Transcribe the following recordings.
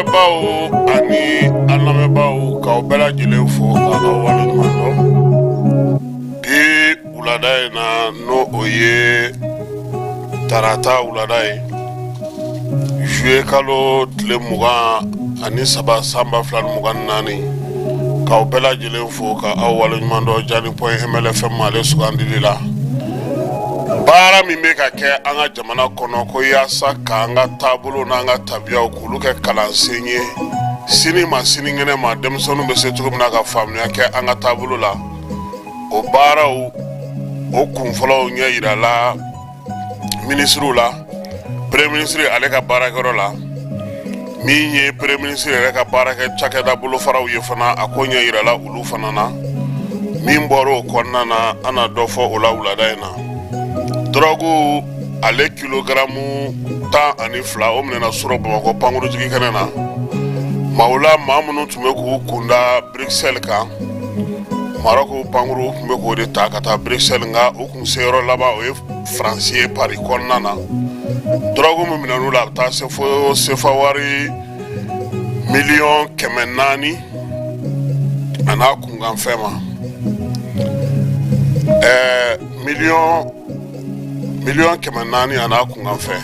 filɛbaaw ani an lamɛnbaaw, k'aw bɛɛ lajɛlen fo k'aw waleɲuman dɔn bi wulada in na, n'o o ye tarata wulada ye, juillet kalo tile 23 san 2024, k'aw bɛɛ lajɛlen fo ka aw waleɲuman dɔn Jani point MLFM ale sugandili la. Baara min bɛ ka kɛ an ka jamana kɔnɔ ko yaasa k'an ka taabolo n'an ka tabiyaw k'olu kɛ kalansen ye sini ma sinikɛnɛ ma, denmisɛnninw bɛ se cogo min na ka faamuya kɛ an ka taabolo la, o baaraw o kunfɔlɔw ɲɛ yirala minisiriw la, premier ministre ale ka baarakɛyɔrɔ la. Min ye premier ministre yɛrɛ ka baarakɛ cakɛda bolofaraw ye fana, a ko ɲɛ yirala olu fana na. Min bɔra o kɔnɔna na, an na dɔ fɔ o la wulada in na. Dɔrɔgu ale kilogaramu 12, o minɛna surɔ Bamakɔ pankurujigi kɛnɛ na. Maaw la, maa minnu tun bɛ k'u kunda Bruxelles kan, Maroc pankuru tun bɛ k'o de ta ka taa Bruxelles, nka u kun seyɔrɔ laban o ye Faransi ye, Paris kɔnɔna na. Dɔrɔgu min minɛn'u la, a bɛ taa se fo sefa wari miliyɔn 400 a n'a kunkanfɛn ma, ɛɛ miliyɔn 400 a n'a kunkanfɛn.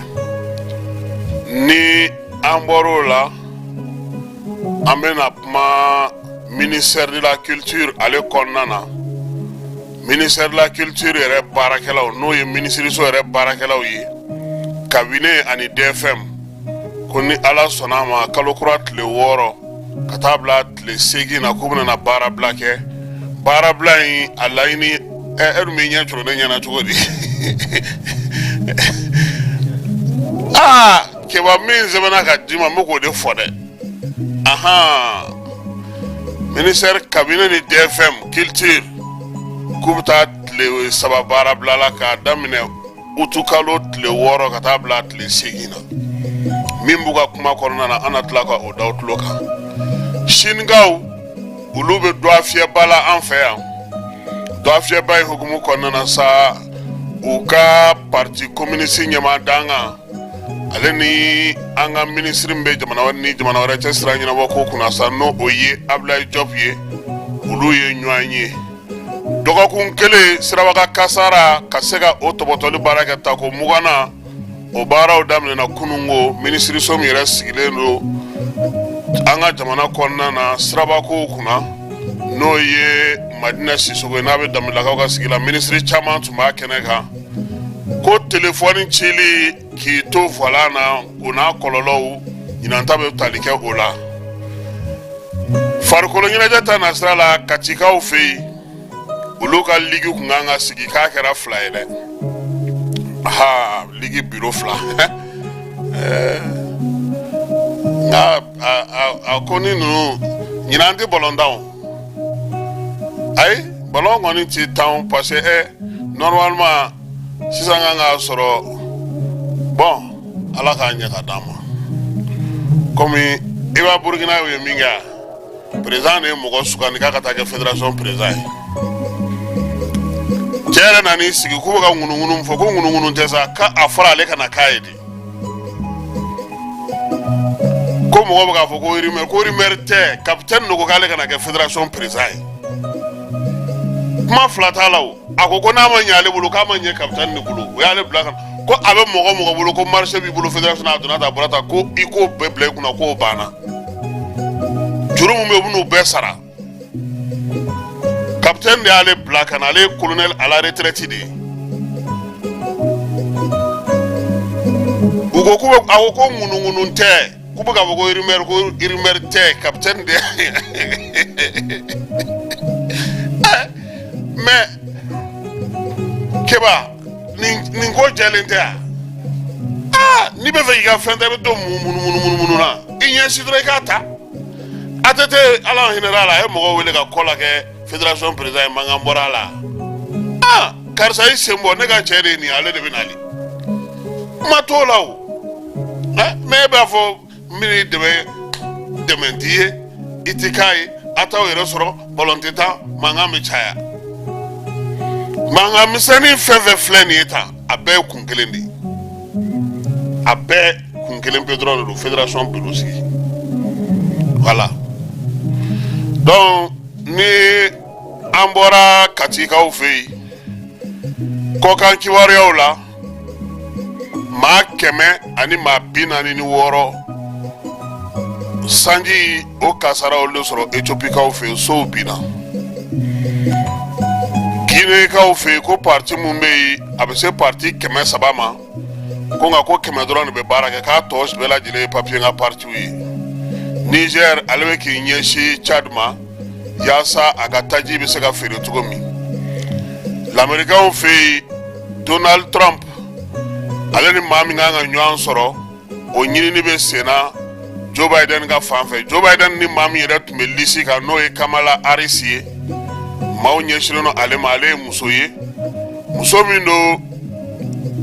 Ni an bɔr'o la, an bɛna kuma ministère de la culture ale kɔnɔna na. Ministère de la culture yɛrɛ baarakɛlaw, n'o ye minisiriso yɛrɛ baarakɛlaw ye, cabinet ani DFM, ko ni Ala sɔnna a ma, kalo kura tile 6 ka taa bila tile 8 na, k'u bɛna na baarabila kɛ. Baarabila in a laɲini ɛ, e dun b'i ɲɛ coro ne ɲɛna cogo di? Aa Keba, min sɛbɛnna ka d'i ma, n bɛ k'o de fɔ dɛ. Ahan, ministère cabinet ni DFM culture k'u bɛ taa tile 3 baarabila la k'a daminɛ utukalo tile 6 ka taa bila tile 8 na. Min b'u ka kuma kɔnɔna na, an na tila ka o da aw tulo kan. Sinikaw, olu bɛ dɔgɔfiyɛba la an fɛ yan. Dɔgɔfiyɛba in hukumu kɔnɔna na sa, u ka parti communiste ɲɛmaa dankan, ale ni an ka minisiri min bɛ jamana wɛrɛ ni jamana wɛrɛ cɛ sira ɲɛnabɔ ko kunna sa, n'o o ye Abdoulaye Diop ye, olu ye ɲɔgɔn ye dɔgɔkun kelen siraba kasara ka se ka o tɔbɔtɔli baara kɛ tako 20 na. O baaraw daminɛna kununko. Minisiriso min yɛrɛ sigilen don an ka jamana kɔnɔna na sirabakow kunna, n'o ye Madina Sisoko ye, n'a bɛ Danbelelakaw ka sigi la, minisiri caman tun b'a kɛnɛ kan. Ko telefɔni cili k'i to volant na, o n'a kɔlɔlɔw, ɲinan ta bɛ tali kɛ o la. Farikolo ɲɛnajɛ ta nasira la, Katikaw fɛ yen, olu ka ligi kun kan ka sigi, k'a kɛra fila ye dɛ. Ha, ligi biro fila. Nka a ko ni ninnu ɲinan tɛ bɔlɔn tan o. Ayi, bɔlɔn kɔni ti tan, parce que normalement sisan kan k'a sɔrɔ. Bon, Ala k'a ɲɛ ka d'an ma. Komi i b'a Burukina ye min kɛ, président de ye mɔgɔ sugandi k'a ka taa kɛ fédération président ye. Cɛ yɛrɛ nan'i sigi k'u bɛ ka ŋunuŋunu fɔ, ko ŋunuŋunu tɛ sa, k'a fɔra ale ka na k'a ye de. Ko mɔgɔ bɛ k'a fɔ ko rumeur, ko rumeur tɛ, capitaine de ko k'ale ka na kɛ fédération président ye. Kuma fila t'a la o. A ko ko n'a ma ɲɛ ale bolo, k'a ma ɲɛ capitaine de bolo, o y'ale bila ka na. Ko a bɛ mɔgɔ mɔgɔ bolo ko marché b'i bolo fédération na, a donna tan, a bɔra tan, ko i k'o bɛɛ bila i kunna, k'o banna. Juru min bɛ yen, u bɛn'o bɛɛ sara. Capitaine de y'ale bila ka na. Ale ye colonel à la retraite de ye. U ko k'u bɛ, a ko ko ŋunuŋunu tɛ, k'u bɛ k'a fɔ ko rumeur, ko rumeur tɛ, capitaine de. Mais Keba, nin ko jɛlen tɛ yan. Aa, n'i bɛ fɛ k'i ka fɛn ta, i bɛ to munumunu munumunu na, i ɲɛsin dɔrɔn i k'a ta. ATT, Ala hinɛra a la, a ye mɔgɔw wele ka kɔ la kɛ fédération président ye, mankan bɔra a la. Aa, karisa i sen bɔ, ne ka cɛ de ye nin ye, ale de bɛ nali. Kuma t'o la o. Mais e b'a fɔ n bɛn'i dɛmɛ, dɛmɛ t'i ye, i ti k'a ye, a t'aw yɛrɛ sɔrɔ, bɔlɔn tɛ taa, mankan bɛ caya. Mankan misɛnnin fɛn fɛn filɛ nin ye tan, a bɛɛ ye kun kelen de ye, a bɛɛ kun kelen pe dɔrɔn de don: fédération bureau sigi. Voilà, donc ni an bɔra Katikaw fɛ yen, kɔkan kibaruyaw la, maa 146, sanji o kasara olu de sɔrɔ Etiopikaw fɛ yen, sow binna. Ginekaw fɛ yen, ko parti mun bɛ yen, a bɛ se parti 300 ma, ko nka ko 100 dɔrɔn de bɛ baara kɛ, k'a tɔ bɛɛ lajɛlen ye papiye ka partiw ye. Niger, ale bɛ k'i ɲɛsin Tchad ma yaasa a ka taji bɛ se ka feere cogo min. Lamerikaw fɛ yen, Donald Trump, ale ni maa min kan ka ɲɔgɔn sɔrɔ, o ɲinini bɛ sen na Joe Biden ka fan fɛ. Joe Biden ni maa min yɛrɛ tun bɛ lisi kan, n'o ye Kamala Harris ye, maaw ɲɛsinnen don ale ma. Ale ye muso ye, muso min don,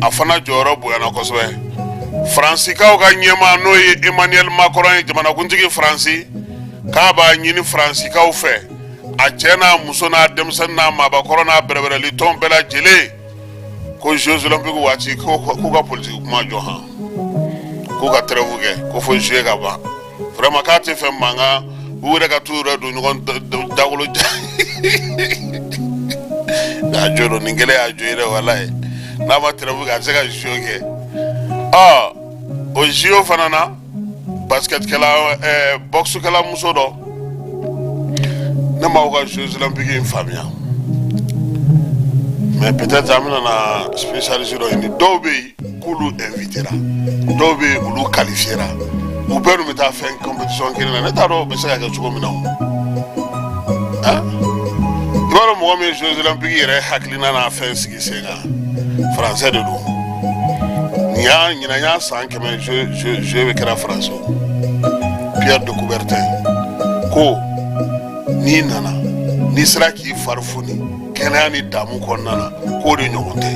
a fana jɔyɔrɔ bonyana kosɛbɛ. Faransikaw ka ɲɛmaa, n'o ye Emmanuel Macron ye, jamanakuntigi Faransi, k'a b'a ɲini Faransikaw fɛ, a cɛ n'a muso n'a denmisɛnnin n'a maabakɔrɔ n'a bɛrɛbɛrɛli tɔn bɛɛ lajɛlen, ko Jeux olympiques waati, k'u ka politiki kuma jɔ han, k'u ka trêve kɛ, ko fo Jeux ka ban. Vraiment, k'a tɛ fɛ mankan, u yɛrɛ ka t'u yɛrɛ don ɲɔgɔn dagolo. A jo don, nin kɛlen y'a jo ye dɛ, walayi. N'a ma trêve kɛ, a tɛ se ka Jeux kɛ. Ɔ, o Jeux fana na, basketkɛla, boxekɛla muso dɔ, ne m'aw ka Jeux olympiques in faamuya, mais peut-être an bɛna na spécialiste dɔ ɲini. Dɔw bɛ yen k'olu invitera, dɔw bɛ yen olu qualifiera, u bɛɛ dun bɛ taa fɛn compétition kelen na. Ne t'a dɔn o bɛ se ka kɛ cogo min na o. Han, i b'a dɔn, mɔgɔ min ye Jeux olympiques yɛrɛ hakilina n'a fɛn sigi sen kan, français de don. Nin y'a ɲinan y'a san 100 jeux bɛ kɛra Faransi. Pierre de Coubertin ko n'i nana, n'i sera k'i fari foni kɛnɛya ni damu kɔnɔna na, k'o de ɲɔgɔn tɛ.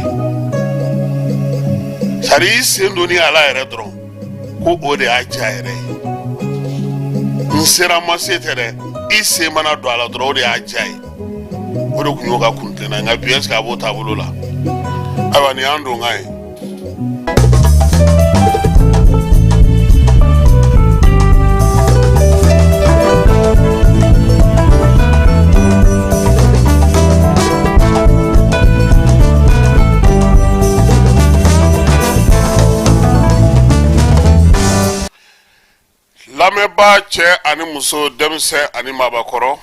Sari i sen donni a la yɛrɛ dɔrɔn, ko o de y'a diya yɛrɛ ye. N sera ma se tɛ dɛ, i sen mana don a la dɔrɔn, o de y'a diya ye. O de tun y'o ka kuntilenna. Nka bi, est-ce que a b'o taabolo la? Ayiwa, nin y'an donkan ye. Lamɛnbaa cɛ ani muso, denmisɛn ani maabakɔrɔ,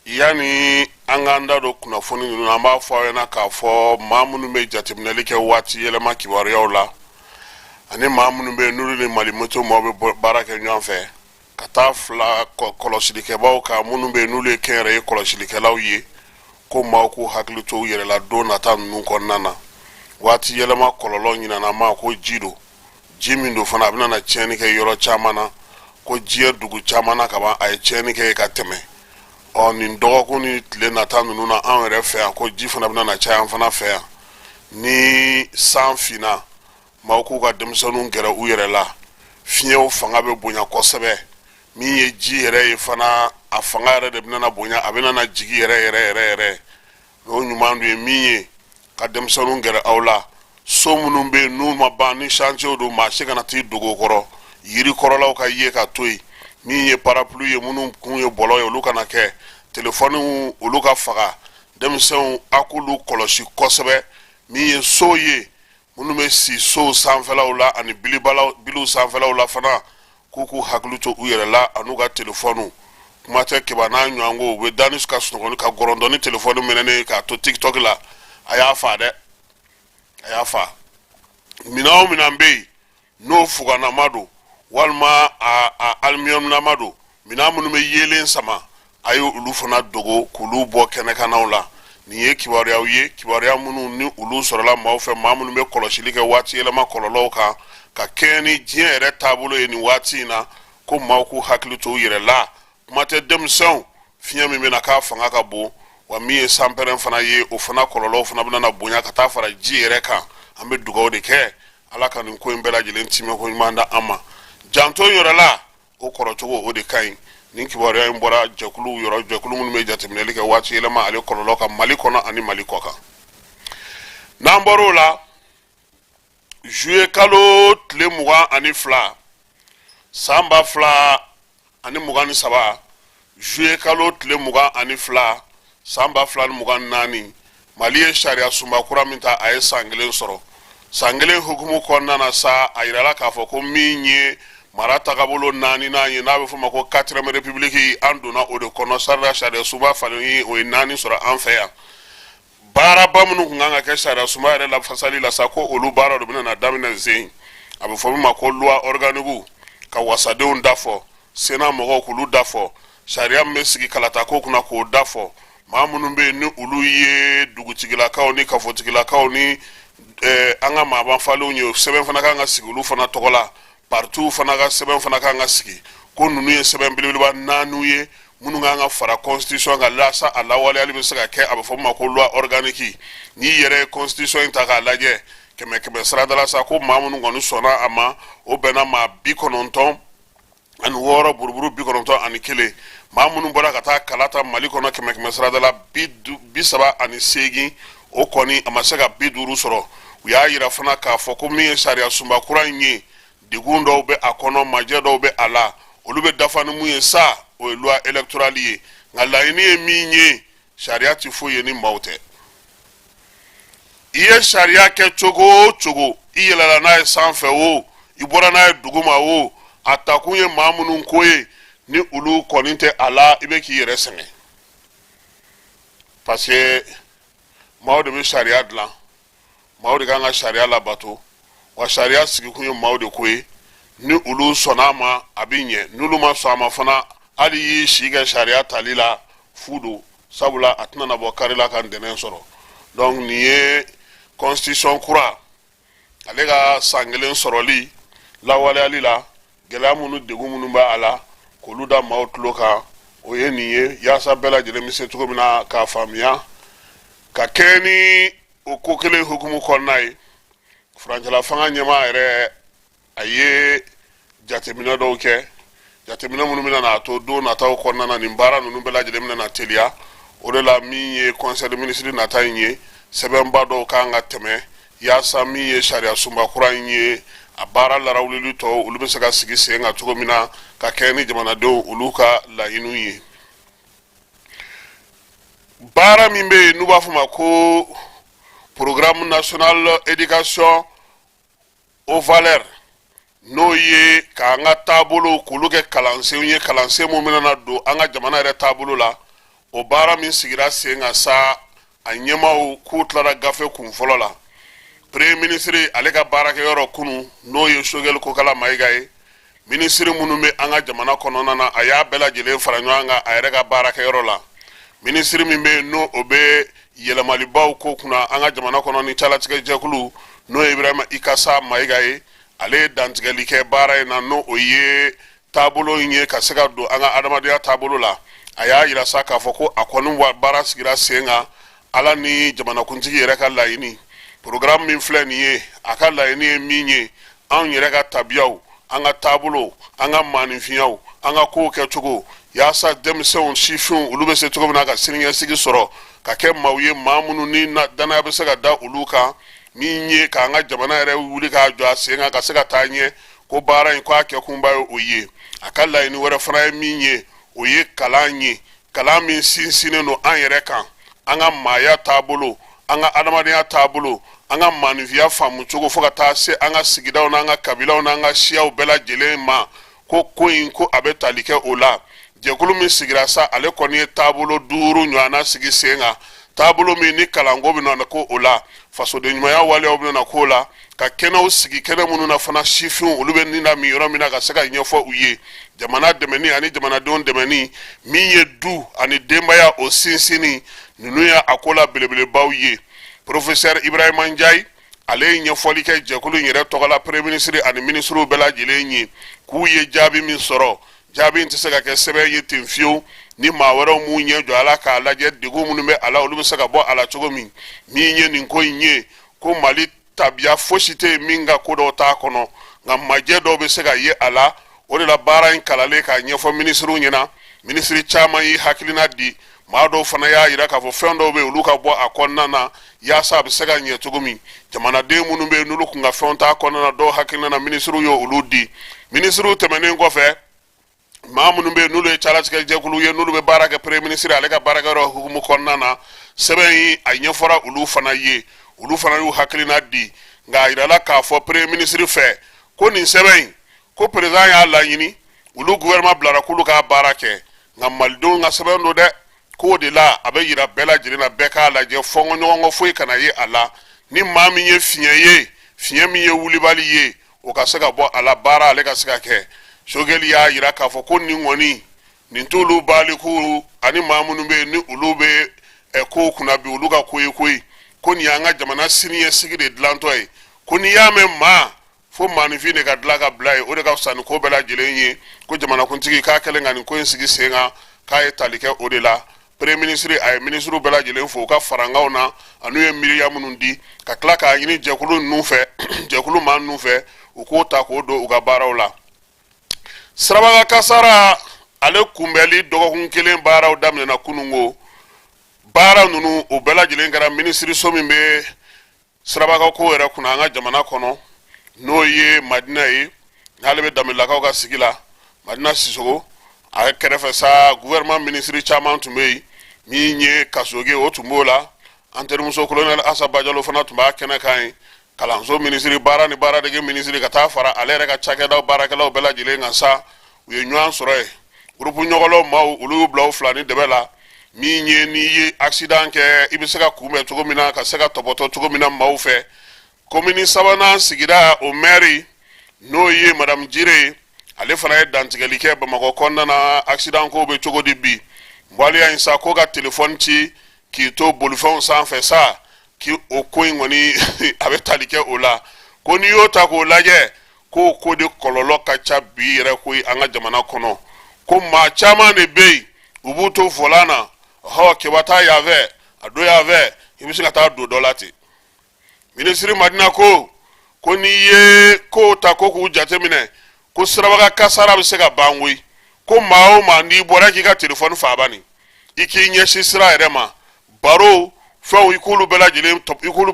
yanni an k'an da don kunnafoni ninnu, an b'a fɔ aw ɲɛna k'a fɔ maa minnu bɛ jateminɛli kɛ waati yɛlɛma kibaruyaw la, ani maa minnu bɛ yen n'olu ni Mali Météo maaw bɛ baara kɛ ɲɔgɔn fɛ, ka taa fila kɔlɔsilikɛbaw kan, minnu bɛ yen n'olu ye kɛnyɛrɛye kɔlɔsilikɛlaw ye, ko maaw k'u hakili to u yɛrɛ la don nata ninnu kɔnɔna na. Waati yɛlɛma kɔlɔlɔ ɲinana ma ko ji don, ji min don fana, a bɛna na tiɲɛni kɛ yɔrɔ caman na, ko diɲɛ dugu caman na kaban, a ye tiɲɛni kɛ ka tɛmɛ. Ɔ, nin dɔgɔkun ni tile nata ninnu na, anw yɛrɛ fɛ yan, ko ji fana bɛna na caya an fana fɛ yan. Ni san finna, maaw k'u ka denmisɛnninw gɛrɛ u yɛrɛ la. Fiɲɛw fanga bɛ bonya kosɛbɛ. Min ye ji yɛrɛ ye fana, a fanga yɛrɛ de bɛna na bonya, a bɛna na jigi yɛrɛ yɛrɛ yɛrɛ yɛrɛ. O ɲuman dun ye min ye, ka denmisɛnninw gɛrɛ aw la. So minnu bɛ yen n'u ma ban, ni chantier don, maa si kana t'i dogo kɔrɔ, yiri kɔrɔlaw ka ye ka to yen. Min ye parapluie ye, minnu kun ye bɔlɔ ye, olu kana kɛ. Telefɔniw, olu ka faga. Denmisɛnw, a k'olu kɔlɔsi kosɛbɛ. Min ye so ye, minnu bɛ si sow sanfɛlaw la ani bilibalaw, biliw sanfɛlaw la fana, k'u k'u hakili to u yɛrɛ la an'u ka telefɔniw. Kuma tɛ keba n'a ɲɔgɔn ko u bɛ da ni ka sunɔgɔ ka gɔrɔndɔ ni telefɔni mɛnɛnen k'a to TikTok la. A y'a fa dɛ, a y'a fa. Minɛn o minɛn bɛ yen n'o fuganama don walima a aluminium don, minɛn minnu bɛ yeelen sama, a ye olu fana dogo k'olu bɔ kɛnɛkannaw la. Nin ye kibaruyaw ye, kibaruya minnu ni olu sɔrɔla maaw fɛ, maa minnu bɛ kɔlɔsili kɛ waati yɛlɛma kɔlɔlɔw kan ka kɛɲɛ ni diɲɛ yɛrɛ taabolo ye nin waati in na, ko maaw k'u hakili to u yɛrɛ la. Kuma tɛ denmisɛnw, fiɲɛ min bɛna k'a fanga ka bon, wa min ye sanpɛrɛn fana ye, o fana kɔlɔlɔw fana bɛna na bonya ka taa fara ji yɛrɛ kan. An bɛ dugawu de kɛ, Ala ka nin ko in bɛɛ lajɛlen timɛko ɲuman da an ma. Janto yɛrɛ la, o kɔrɔcogo o de ka ɲi. Nin kibaruya in bɔra jɛkuluw yɔrɔ, jɛkulu minnu bɛ jateminɛli kɛ waati yɛlɛma ale kɔlɔlɔ kan Mali kɔnɔ ani Mali kɔ kan. N'an bɔr'o la, juillet kalo tile 22 san 2000 2023, juillet kalo tile 22, san 2024, Mali ye sariya sunba kura min ta, a ye san kelen sɔrɔ. San kelen hukumu kɔnɔna na sa, a yirala k'a fɔ ko min ye mara tagabolo naaninan ye, n'a bɛ f'o ma ko quatrième république, an donna o de kɔnɔ. Sariya sunba falenni, o ye naani sɔrɔ an fɛ yan. Baaraba minnu tun kan ka kɛ sariya sunba yɛrɛ lafasali la sa, ko olu baara de bɛna na daminɛ zen. A bɛ fɔ min ma ko loi organique, ka wasadenw da fɔ, Sénat mɔgɔw k'olu da fɔ, sariya min bɛ sigi kalata ko kunna k'o da fɔ, maa minnu bɛ yen ni olu ye dugutigilakaw ni kafotigilakaw ni an ka maaba falenw ye, sɛbɛn fana kan ka sigi olu fana tɔgɔ la, partiw fana ka sɛbɛn fana kan ka sigi. Ko ninnu ye sɛbɛn belebeleba naani ye minnu kan ka fara constitution kan walasa a lawaleyali bɛ se ka kɛ. A bɛ fɔ min ma ko loi organique. N'i yɛrɛ ye constitution in ta k'a lajɛ kɛmɛ kɛmɛ sarada la sa, ko maa minnu kɔni sɔnna a ma, o bɛnna maa 96 buruburu 91. Maa minnu bɔra ka taa kala ta Mali kɔnɔ, kɛmɛ kɛmɛ sarada la 38, o kɔni a ma se ka 50 sɔrɔ. U y'a yira fana k'a fɔ ko min ye sariya sunba kura in ye, degun dɔw bɛ a kɔnɔ, majɛ dɔw bɛ a la. Olu bɛ dafa ni mun ye sa, o ye loi électorale ye. Nka laɲini ye min ye, sariya tɛ foyi ye ni maaw tɛ. I ye sariya kɛ cogo o cogo, i yɛlɛla n'a ye sanfɛ o, i bɔra n'a ye duguma o, a takun ye maa minnu ko ye, ni olu kɔni tɛ a la, i bɛ k'i yɛrɛ sɛgɛn, parce que maaw de bɛ sariya dilan, maaw de kan ka sariya labato. Wa sariya sigikun ye maaw de ko ye. Ni olu sɔnna a ma, a bɛ ɲɛ. N'olu ma sɔn a ma fana, hali y'i si kɛ sariya tali la, fu don, sabula a tɛna na bɔ kari la ka ntɛnɛn sɔrɔ. Donc nin ye constitution kura, ale ka san kelen sɔrɔli lawaleyali la, gɛlɛya minnu, degun minnu bɛ a la, k'olu da maaw tulo kan, o ye nin ye, yaasa bɛɛ lajɛlen bɛ se cogo min na k'a faamuya. Ka kɛɲɛ ni o ko kelen hukumu kɔnɔna ye, furancɛla fanga ɲɛmaa yɛrɛ, a ye jateminɛ dɔw kɛ, jateminɛ minnu bɛna n'a to don nataw kɔnɔna na, nin baara ninnu bɛɛ lajɛlen bɛna na teliya. O de la, min ye conseil de ministre nata in ye, sɛbɛnba dɔw kan ka tɛmɛ yaasa min ye sariya sunba kura in ye, a baara larawulili tɔw, olu bɛ se ka sigi sen kan cogo min na, ka kɛɲɛ ni jamanadenw olu ka laɲiniw ye. Baara min bɛ yen n'u b'a fɔ ma ko programme national éducation aux valeurs, n'o ye k'an ka taabolow k'olu kɛ kalansenw ye, kalansen mun bɛna na don an ka jamana yɛrɛ taabolo la, o baara min sigira sen kan sa, a ɲɛmaaw k'u tilara gafe kun fɔlɔ la. Premier ministre ale ka baarakɛyɔrɔ kunu, n'o ye Choguel Kokala Mayiga ye, minisiri minnu bɛ an ka jamana kɔnɔna na, a y'a bɛɛ lajɛlen fara ɲɔgɔn kan a yɛrɛ ka baarakɛyɔrɔ la. Minisiri min bɛ yen, n'o o bɛ yɛlɛmalibaw ko kunna an ka jamana kɔnɔ ni calatigɛ jɛkulu, n'o ye Ibrahima Ikasa Mayiga ye, ale ye dantigɛli kɛ baara in na, n'o o ye taabolo in ye ka se ka don an ka adamadenya taabolo la. A y'a yira sa k'a fɔ ko a kɔni baara sigira sen kan ala ni jamanakuntigi yɛrɛ ka laɲini. Programme min filɛ nin ye, a ka laɲini ye min ye, anw yɛrɛ ka tabiyaw, an ka taabolo, an ka maaninfinyaw, an ka kow kɛcogo, yaasa denmisɛnw, sifinw, olu bɛ se cogo min na ka siniɲɛsigi sɔrɔ, ka kɛ maaw ye, maa minnu ni danaya bɛ se ka da olu kan, min ye k'an ka jamana yɛrɛ wuli k'a jɔ a sen kan ka se ka taa ɲɛ. Ko baara in, ko a kɛkunba ye o ye. A ka laɲini wɛrɛ fana ye min ye, o ye kalan ye, kalan min sinsinnen don an yɛrɛ kan, an ka maaya taabolo, an ka adamadenya taabolo, an ka maaninfinya faamu cogo, fo ka taa se an ka sigidaw n'an ka kabilaw n'an ka siyaw bɛɛ lajɛlen ma. Ko ko in, ko a bɛ tali kɛ o la. Jɛkulu min sigira sa, ale kɔni ye taabolo duuru ɲɔgɔnna sigi sen kan, taabolo min ni kalanko bɛ na ko o la, fasoden ɲumanya waleyaw bɛ na k'o la, ka kɛnɛw sigi, kɛnɛ minnu na fana sifinw olu bɛ ni min yɔrɔ min na ka se ka ɲɛfɔ u ye, jamana dɛmɛni ani jamanadenw dɛmɛni, min ye du ani denbaya o sinsinni, ninnu ye a ko la belebelebaw ye. Professeur Ibrahima Ndiaye, ale ye ɲɛfɔli kɛ jɛkulu in yɛrɛ tɔgɔ la premier ministre ani minisiriw bɛɛ lajɛlen ye, k'u ye jaabi min sɔrɔ, jaabi in tɛ se ka kɛ sɛbɛn ye ten fiyewu ni maa wɛrɛw m'u ɲɛ jɔ a la k'a lajɛ degun minnu bɛ a la, olu bɛ se ka bɔ a la cogo min. Min ye nin ko in ye, ko Mali tabiya fosi tɛ yen min ka ko dɔw t'a kɔnɔ, nka majɛ dɔw bɛ se ka ye a la. O de la, baara in kalalen k'a ɲɛfɔ minisiriw ɲɛna, minisiri caman y'i hakilina di. Maa dɔw fana y'a yira k'a fɔ fɛn dɔw bɛ yen, olu ka bɔ a kɔnɔna na yaasa a bɛ se ka ɲɛ cogo min. Jamanaden minnu bɛ yen, n'olu kun ka fɛnw t'a kɔnɔna na, dɔw hakilina na, minisiriw ye olu di. Minisiriw tɛmɛnen kɔfɛ, Maa minnu bɛ yen, n'olu ye calatigɛ jɛkulu ye, n'olu bɛ baara kɛ premier ministre ale ka baarakɛyɔrɔ hukumu kɔnɔna na, sɛbɛn in a ɲɛfɔra olu fana ye, olu fana y'u hakilina di. Nka a yirala k'a fɔ premier ministre fɛ ko nin sɛbɛn in, ko président y'a laɲini, olu gouvernement bilara k'olu k'a baara kɛ, nka malidenw ka sɛbɛn don dɛ. K'o de la a bɛ yira bɛɛ lajɛlen na, bɛɛ k'a lajɛ, fɔnkɔɲɔgɔnkɔ foyi kana ye a la. Ni maa min ye fiɲɛ ye, fiɲɛ min ye wulibali ye, o ka se ka bɔ a la, baara ale ka se ka kɛ. Sogɛli y'a yira k'a fɔ ko nin kɔni, nin t'olu baliku ani maa minnu bɛ yen ni olu bɛ kow kunna bi, olu ka ko ye koyi. Ko nin y'an ka jamana siniɲɛsigi de dilantɔ ye. Ko n'i y'a mɛn maa fo maaninfin de ka dilan ka bila ye, o de ka fisa ni ko bɛɛ lajɛlen ye. Ko jamanakuntigi k'a kɛlen ka nin ko in sigi sen kan, k'a ye tali kɛ o de la. Premier ministre a ye minisiriw bɛɛ lajɛlen fo u ka farankanw na an'u ye miiriya minnu di, ka tila k'a ɲini jɛkulu ninnu fɛ, jɛkulu maa ninnu fɛ, u k'o ta k'o don u ka baaraw la. Sirabakan kasara ale kunbɛli dɔgɔkun kelen baaraw daminɛna kununko. Baara ninnu, o bɛɛ lajɛlen kɛra minisiriso min bɛ sirabakan ko yɛrɛ kunna an ka jamana kɔnɔ, n'o ye Madina ye, n'ale bɛ Danbelelakaw ka sigi la, Madina Sisogo. A kɛrɛfɛ sa, gouvernement minisiri caman tun bɛ yen. Min ye Kasoge, o tun b'o la. An terimuso colonel Asa Bajalo fana tun b'a kɛnɛ kan yen. Kalanso minisiri, baara ni baaradege minisiri, ka taa fara ale yɛrɛ ka cakɛdaw baarakɛlaw bɛɛ lajɛlen kan sa, u ye ɲɔgɔn sɔrɔ yen. Groupe ɲɔgɔlɔ maaw, olu y'u bila u fila ni dɛbɛ la. Min ye n'i ye accident kɛ, i bɛ se ka kunbɛn cogo min na, ka se ka tɔpɔtɔ cogo min na maaw fɛ. Komini sabanan sigida o mɛri, n'o ye madamu Jire ye, ale fana ye dantigɛli kɛ Bamakɔ kɔnɔna na, accident ko bɛ cogo di bi. Waleya in sa, ko ka telefɔni ci k'i to bolifɛnw sanfɛ sa, k'i o ko in kɔni a bɛ tali kɛ o la. Ko n'i y'o ta k'o lajɛ, k'o ko de kɔlɔlɔ ka ca bi yɛrɛ koyi an ka jamana kɔnɔ. Ko maa caman de bɛ yen, u b'u to volant na, ɔhɔ, keba taa yan fɛ, a don yan fɛ, i bɛ se ka taa don dɔ la ten. Minisiri Madina ko n'i ye kow ta ko k'u jateminɛ, ko sirabakan kasara bɛ se ka ban koyi. Ko maa o maa, n'i bɔra k'i ka telefɔni faaba nin, i k'i ɲɛsin sira yɛrɛ ma, baro fɛnw, i k'olu bɛɛ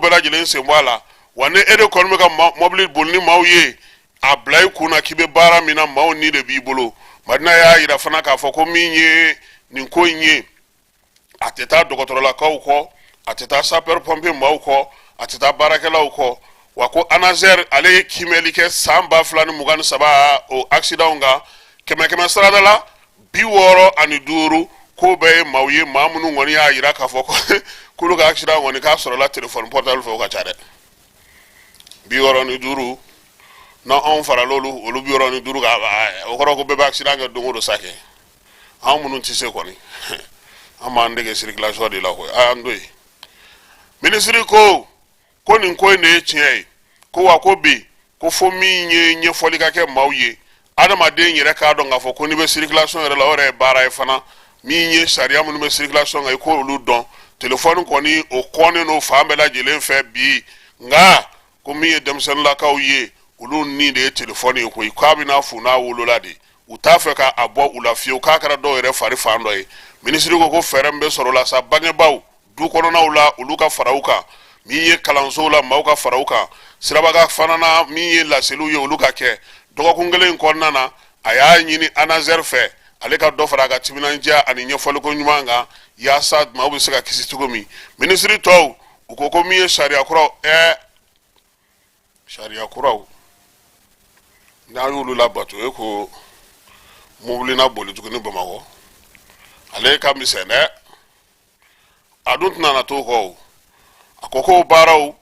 lajɛlen sen bɔ a la. Wa ni e de kɔni bɛ ka mɔbili boli ni maaw ye, a bila i kun na k'i bɛ baara min na, maaw ni de b'i bolo. Madina y'a yira fana k'a fɔ ko min ye nin ko in ye, a tɛ taa dɔgɔtɔrɔlakaw kɔ, a tɛ taa sapeur pompier maaw kɔ, a tɛ taa baarakɛlaw kɔ. Wa ko ANASER ale ye kiimɛli kɛ san 2023 o accident kan, kɛmɛ kɛmɛ sarada la, 65, k'o bɛɛ ye maaw ye, maa minnu kɔni y'a yira k'a fɔ k'olu ka accident kɔni k'a sɔrɔla téléphone portable fɛ. O ka ca dɛ, 65. N'anw farala olu 65 kan, o kɔrɔ ko bɛɛ bɛ accident kɛ don o don sa. Kɛ anw minnu tɛ se kɔni, an b'an dege circulation de la koyi. A y'an to yen. Minisiri ko nin ko in de ye tiɲɛ ye. Ko wa ko bi, ko fo min ye ɲɛfɔli ka kɛ maaw ye, adamaden yɛrɛ k'a dɔn k'a fɔ ko n'i bɛ circulation yɛrɛ la, o yɛrɛ ye baara ye fana. Min ye sariya minnu bɛ circulation kan, i k'olu dɔn. Telefɔni kɔni, o kɔnnen don fan bɛɛ lajɛlen fɛ bi, nka ko min ye denmisɛnninlakaw ye, olu ni de ye telefɔni ye koyi. K'a bɛna fo n'a wolola de, u t'a fɛ k'a bɔ u la fiyewu, k'a kɛra dɔw yɛrɛ fari fan dɔ ye. Minisiri ko fɛɛrɛ min bɛ sɔrɔ o la sa, bangebaaw du kɔnɔnaw la, olu ka fara u kan. Min ye kalansow la, maaw ka fara u kan. Sirabakan fana na, min ye laseliw ye, olu ka kɛ. Dɔgɔkun kelen in kɔnɔna na, a y'a ɲini ANASER fɛ, ale ka dɔ fara a ka timinandiya ani ɲɛfɔliko ɲuman kan, yaasa maaw bɛ se ka kisi cogo min. Minisiri tɔw, u ko min ye sariya kuraw, sariya kuraw n'a y'olu labato, e ko mobili na boli tuguni Bamakɔ, ale ka misɛn dɛ. A dun tɛna na t'o kɔ o. A ko k'o baaraw,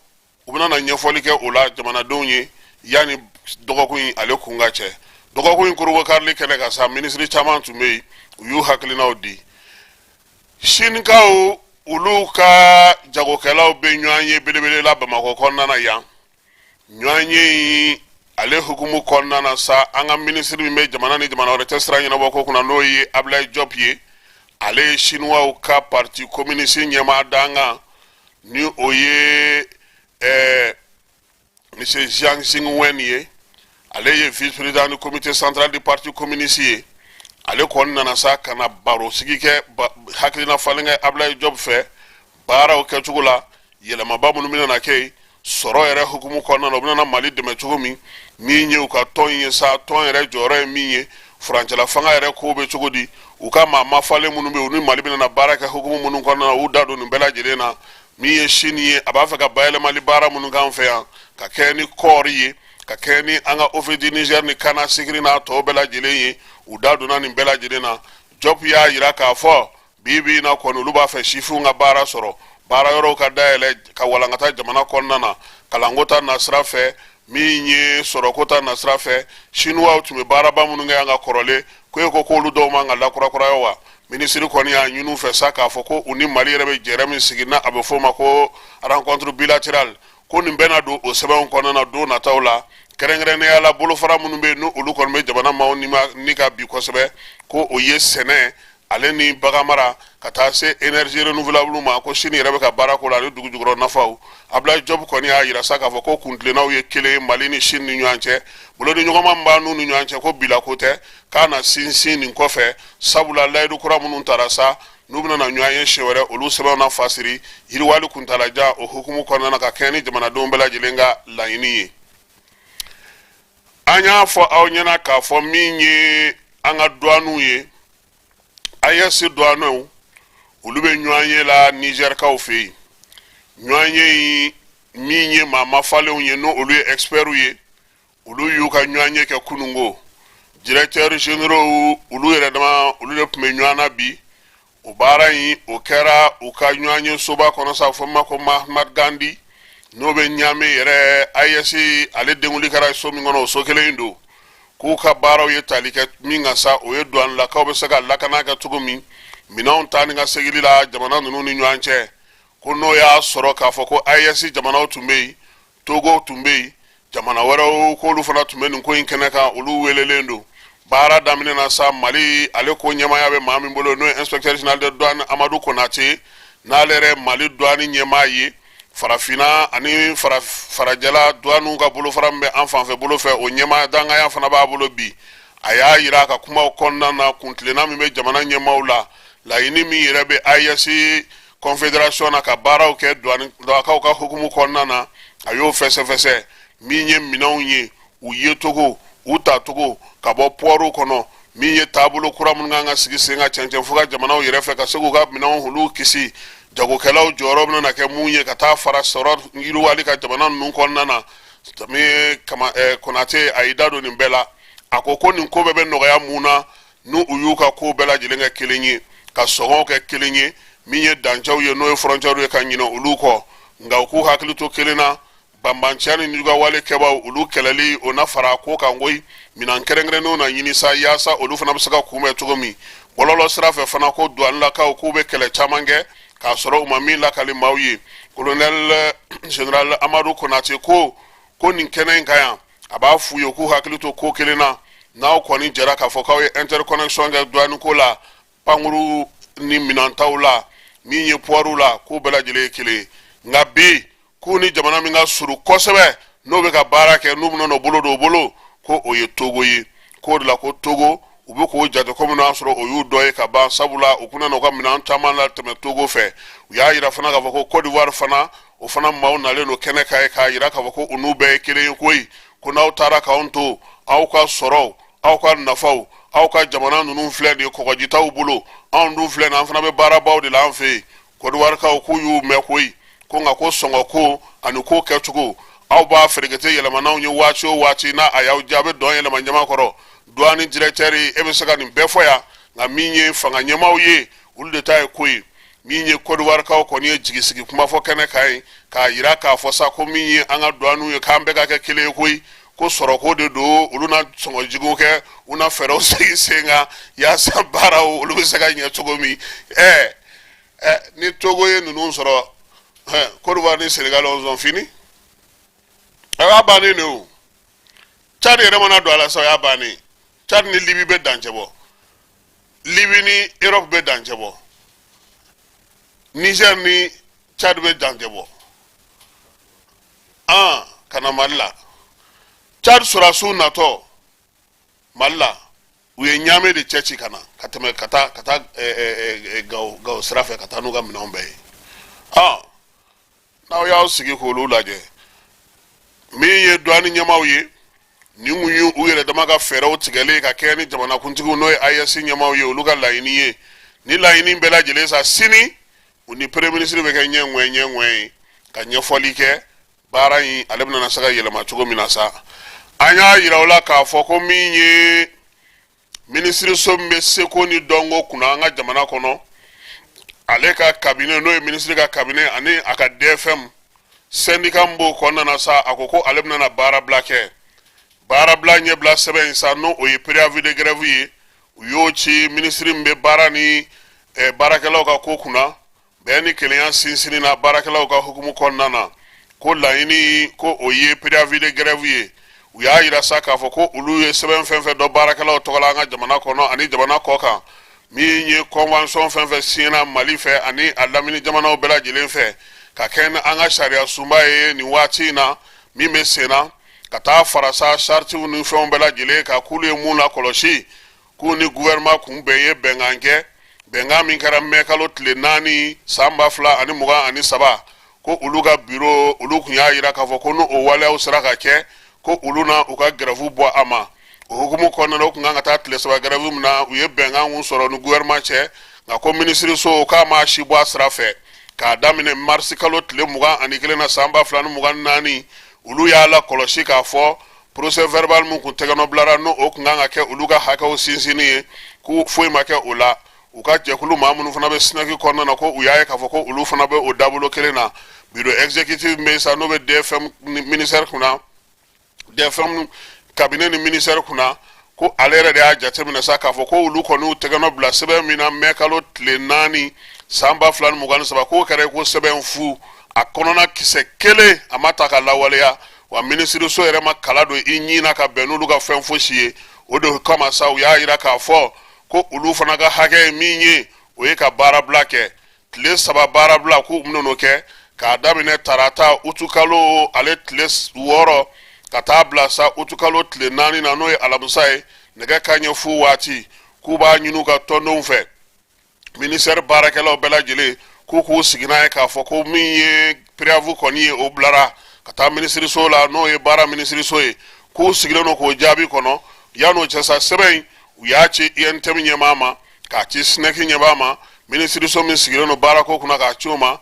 u bɛna na ɲɛfɔli kɛ o la jamanadenw ye yanni dɔgɔkun in ale kun ka cɛ. Dɔgɔkun in korobokarili kɛnɛ kan sa, minisiri caman tun bɛ yen, u y'u hakilinaw di. Sinikaw, olu ka jagokɛlaw bɛ ɲɔgɔn ye belebele la Bamakɔ kɔnɔna na yan. Ɲɔgɔn ye in ale hukumu kɔnɔna na sa, an ka minisiri min bɛ jamana ni jamana wɛrɛ cɛ sira ɲɛnabɔ ko kunna, n'o ye Ablaye Diop ye, ale ye Sinuwaw ka parti communiste ɲɛmaa dankan, ni o ye monsieur Jiang Xingwen ye, ale ye vice président du comité central du parti communiste ye. Ale kɔni nana sa ka na baro sigi kɛ, hakilina falen kɛ Ablaye Diop fɛ baaraw kɛcogo la, yɛlɛmaba minnu bɛna na kɛ yen sɔrɔ yɛrɛ hukumu kɔnɔna na, u bɛna na Mali dɛmɛ cogo min. Min ye u ka tɔn ye sa, tɔn yɛrɛ jɔyɔrɔ ye min ye. Furancɛla fanga yɛrɛ ko bɛ cogo di? U ka maa mafalen minnu bɛ yen, u ni Mali bɛna na baara kɛ hukumu minnu kɔnɔna na, u da don nin bɛɛ lajɛlen na. Min ye Sini ye, a b'a fɛ ka bayɛlɛmali baara minnu k'an fɛ yan, ka kɛ ni kɔɔri ye, ka kɛ ni an ka Office du Niger ni canne à sucre n'a tɔw bɛɛ lajɛlen ye, u da donna nin bɛɛ lajɛlen na. Jɔp y'a yira k'a fɔ bi bi in na kɔni, olu b'a fɛ sifinw ka baara sɔrɔ, baara yɔrɔw ka dayɛlɛ ka walankata jamana kɔnɔna na, kalanko ta nasira fɛ, min ye sɔrɔko ta nasira fɛ. Sinuwaw tun bɛ baaraba minnu kɛ an ka kɔrɔlen, ko e ko k'olu dɔw man ka lakurakuraya wa? Minisiri kɔni y'a ɲini u fɛ sa k'a fɔ ko u ni Mali yɛrɛ bɛ jɛrɛ min sigi n'a a bɛ f'o ma ko rencontre bilatérale, ko nin bɛna don o sɛbɛnw kɔnɔna na don nataw la, kɛrɛnkɛrɛnnenya la bolofara minnu bɛ yen, n'olu kɔni bɛ jamana maaw ni ka bi kosɛbɛ, ko o ye sɛnɛ ale ni baganmara, ka taa se énergie renouvelable ma, ko Sini yɛrɛ bɛ ka baara k'o la, ani dugu jukɔrɔ nafaw. Ablaye Diop kɔni y'a yira sa k'a fɔ ko kuntilennaw ye kelen ye Mali ni Sini ni ɲɔgɔn cɛ. Bolodiɲɔgɔnma min b'an n'u ni ɲɔgɔn cɛ, ko bila ko tɛ, k'a na sinsin nin kɔfɛ, sabula layidu kura minnu tara sa, n'u bɛna na ɲɔgɔn ye siɲɛ wɛrɛ, olu sɛbɛnw na fasiri yiriwali kuntalajan o hukumu kɔnɔna na, ka kɛɲɛ ni jamanadenw bɛɛ lajɛlen ka laɲini ye. An y'a fɔ aw ɲɛna k'a fɔ min ye an ka duwaniw ye, AES duwaniw, olu bɛ ɲɔgɔnye la Nizɛrikaw fɛ yen. Ɲɔgɔnye in, min ye maa mafalenw ye, n'o olu ye experts ye, olu y'u ka ɲɔgɔnye kɛ kununko. Directeurs généraux, olu yɛrɛ dama, olu de tun bɛ ɲɔgɔn na bi. O baara in, o kɛra u ka ɲɔgɔnye soba kɔnɔ sa, fɔ ma ko Mahatma Gandhi, n'o bɛ Ɲame yɛrɛ. AES ale denkuli kɛra so min kɔnɔ, o so kelen in don. K'u ka baaraw ye tali kɛ min kan sa, o ye duwanilakaw bɛ se ka lakana kɛ cogo min minɛnw taa ni ka segili la jamana ninnu ni ɲɔgɔn cɛ. Ko n'o y'a sɔrɔ k'a fɔ ko AES jamanaw tun bɛ yen, Togo tun bɛ yen, jamana wɛrɛw k'olu fana tun bɛ nin ko in kɛnɛ kan, olu welelen don. Baara daminɛ na sa, Mali ale ko ɲɛmaaya bɛ maa min bolo, n'o ye inspecteur général de douane Amadu Konate, n'ale yɛrɛ Mali douane ɲɛmaa ye, farafinna ani farajɛla douanew ka bolofara min bɛ an fanfɛ bolo fɛ, o ɲɛmaa dangaya fana b'a bolo bi. A y'a yira a ka kumaw kɔnɔna na, kuntilenna min bɛ jamana ɲɛmaaw la, laɲini min yɛrɛ bɛ AES confédération na ka baaraw kɛ douanekaw ka hukumu kɔnɔna na, a y'o fɛsɛfɛsɛ. Min ye minɛnw ye, u yecogo, u tacogo ka bɔ pɔriw kɔnɔ, min ye taabolo kura minnu kan ka sigi sen kan cɛncɛn fuga jamanaw yɛrɛ fɛ ka se k'u ka minɛnw olu kisi, jagokɛlaw jɔyɔrɔ bɛna kɛ mun ye ka taa fara sɔrɔ yiriwali ka jamana ninnu kɔnɔna na. Min ye Konate, a y'i da don nin bɛɛ la. A ko ko nin ko bɛɛ bɛ nɔgɔya mun na? N'u u y'u ka ko bɛɛ lajɛlen kɛ kelen ye, ka sɔngɔw kɛ kelen ye, min ye dancɛw ye, n'o ye frontières ye, ka ɲinɛ olu kɔ. Nka u k'u hakili to kelen na, banbanciya ni juguwale kɛbaw, olu kɛlɛli, o na fara ko kan koyi. Minɛn kɛrɛnkɛrɛnnenw na ɲini sa yaasa olu fana bɛ se ka kunbɛn cogo min. Bɔlɔlɔ sira fɛ fana, ko duwanilakaw k'u bɛ kɛlɛ caman kɛ k'a sɔrɔ u ma min lakali maaw ye. Colonel général Amadu Konate ko ko nin kɛnɛ in kan yan, a b'a f'u ye k'u hakili to ko kelen na: n'aw kɔni jɛra k'a fɔ k'aw ye interconnexion kɛ douane ko la, pankuru ni minɛntaw la, min ye pɔriw la, k'u bɛɛ lajɛlen ye kelen ye. Nka bi, k'u ni jamana min ka surun kosɛbɛ, n'o bɛ ka baara kɛ, n'u bɛna bolo don bolo, ko o ye Togo ye. K'o de la ko Togo, u bɛ k'o jate komi n'a sɔrɔ o y'u dɔ ye ka ban, sabula u kun nana u ka minɛn caman latɛmɛ Togo fɛ. U y'a yira fana k'a fɔ ko Côte d'Ivoire fana, o fana maaw nalen don kɛnɛ kan ye k'a yira k'a fɔ ko u n'u bɛɛ ye kelen ye koyi. Ko n'aw taara k'anw to, aw ka sɔrɔw, aw ka nafaw, aw ka jamana ninnu filɛ nin ye kɔgɔji t'aw bolo, anw dun filɛ nin, an fana bɛ baarabaw de la an fɛ yen. Kɔdiwarikaw k'u y'u mɛn koyi, ko nka ko sɔngɔ ko ani ko kɛcogo, aw b'a ferekete yɛlɛma n'anw ye waati o waati n'a a y'aw diya, a bɛ dɔn yɛlɛma ɲama kɔrɔ. Douane directeur, e bɛ se ka nin bɛɛ fɔ yan, nka min ye fanga ɲɛmaaw ye, olu de ta ye ko ye. Min ye kɔdiwarikaw kɔni ye jigisigi kuma fɔ kɛnɛ kan ye k'a yira k'a fɔ sa ko min ye an ka douanew ye, k'an bɛɛ ka kɛ kelen ye koyi. Ko sɔrɔko de don, olu na sɔngɔjigiw kɛ, u na fɛɛrɛw sigi sen kan yaasa baaraw olu bɛ se ka ɲɛ cogo min. Ɛɛ ɛ, ni Togo ye ninnu sɔrɔ, Côte d'Ivoire ni Sénégal, on sont fini, a y'a bannen de o. Tchad yɛrɛ mana don a la sa, o y'a bannen. Tchad ni Libye bɛ dancɛ bɔ, Libye ni Europe bɛ dancɛ bɔ, Niger ni Tchad bɛ dancɛ bɔ. An ka na Mali la, Tchad sɔrɔdasiw natɔ Mali la, u ye Ɲame de cɛ ci ka na ka tɛmɛ ka taa Gawo, Gawo sira fɛ, ka taa n'u ka minɛnw bɛɛ ye. N'aw y'aw sigi k'olu lajɛ, min ye douane ɲɛmaaw ye, Nin kun ye u yɛrɛ dama ka fɛɛrɛw tigɛlen ka kɛɲɛ ni jamanakuntigiw, n'o ye AES ɲɛmaaw ye, olu ka laɲini ye. Ni laɲini bɛɛ lajɛlen sa, sini u ni premier ministre bɛ kɛ ɲɛ ŋwɛ ɲɛ ŋwɛ ye ka ɲɛfɔli kɛ baara in ale bɛna se ka yɛlɛma cogo min na sa. An y'a yira u la k'a fɔ ko min ye minisiriso min bɛ seko ni dɔnko kunna an ka jamana kɔnɔ, ale ka cabinet, n'o ye minisiri ka cabinet ani a ka DFM, syndicat min b'o kɔnɔna na sa, a ko ko ale bɛna baarabila kɛ. Baarabila ɲɛbila sɛbɛn in sa, n'o o ye préavis de grève ye, u y'o ci minisiri min bɛ baara ni baarakɛlaw ka ko kunna, bɛn ni kelenya sinsinni na baarakɛlaw ka hukumu kɔnɔna na, ko laɲini ko o ye préavis de grève ye. U y'a yira sa k'a fɔ ko olu ye sɛbɛn fɛn fɛn dɔn baarakɛlaw tɔgɔ la an ka jamana kɔnɔ ani jamana kɔ kan, min ye convention fɛn fɛn siɲɛna Mali fɛ ani a lamini jamanaw bɛɛ lajɛlen fɛ ka kɛ ni an ka sariya sunba ye nin waati in na min bɛ sen na, ka taa fara sa chartiw ni fɛnw bɛɛ lajɛlen kan, k'olu ye mun lakɔlɔsi, k'u ni gouvernement kun bɛn ye bɛnkan kɛ, bɛnkan min kɛra mɛ kalo tile 4 san 2023, ko olu ka biro, olu kun y'a yira k'a fɔ ko n'o waleyaw sera ka kɛ, ko olu na u ka grève bɔ a ma. O hukumu kɔnɔna na, u kun kan ka taa tile 3 grève min na, u ye bɛnkan kun sɔrɔ ni gouvernement cɛ, nka ko minisiriso k'a ma si bɔ a sira fɛ. K'a daminɛ marisi kalo tile 21 na san 2024, olu y'a lakɔlɔsi k'a fɔ procès verbal min kun tɛgɛnɔ bilara, n'o o kun kan ka kɛ olu ka hakɛw sinsinni ye, ko foyi ma kɛ o la. U ka jɛkulu maa minnu fana bɛ SYNEC kɔnɔna na, ko u y'a ye k'a fɔ ko olu fana bɛ o dabolo kelen na. Bureau exécutif min bɛ sa, n'o bɛ DFM ministère kunna, DFM cabinet ni ministère kunna, ko ale yɛrɛ de y'a jateminɛ sa k'a fɔ ko olu kɔni y'u tɛgɛnɔ bila sɛbɛn min na mɛ kalo tile 4 san 2023, k'o kɛra ko sɛbɛn fu, a kɔnɔna kisɛ kelen a ma ta ka lawaleya, wa minisiriso yɛrɛ ma kala don i ɲin na ka bɛn n'olu ka fɛn fosi ye. O de kama sa, u y'a yira k'a fɔ ko olu fana ka hakɛ ye min ye, o ye ka baarabila kɛ, tile 3 baarabila, k'u bɛn'o kɛ k'a daminɛ tarata utukalo ale tile 6 ka taa bila sa utukalo tile 4 na, n'o ye alamisa ye, nɛgɛ kanɲɛ fu waati. K'u b'a ɲini u ka tɔndenw fɛ, ministère baarakɛlaw bɛɛ lajɛlen, k'u k'u sigi n'a ye k'a fɔ ko min ye préavis kɔni ye, o bilara ka taa minisiriso la, n'o ye baara minisiriso ye, k'u sigilen don k'o jaabi kɔnɔ. Yan'o cɛ sa, sɛbɛn in, u y'a ci UNTM ɲɛmaa ma, k'a ci SYNEC ɲɛmaa ma, minisiriso min sigilen don baarako kunna, k'a ci o ma,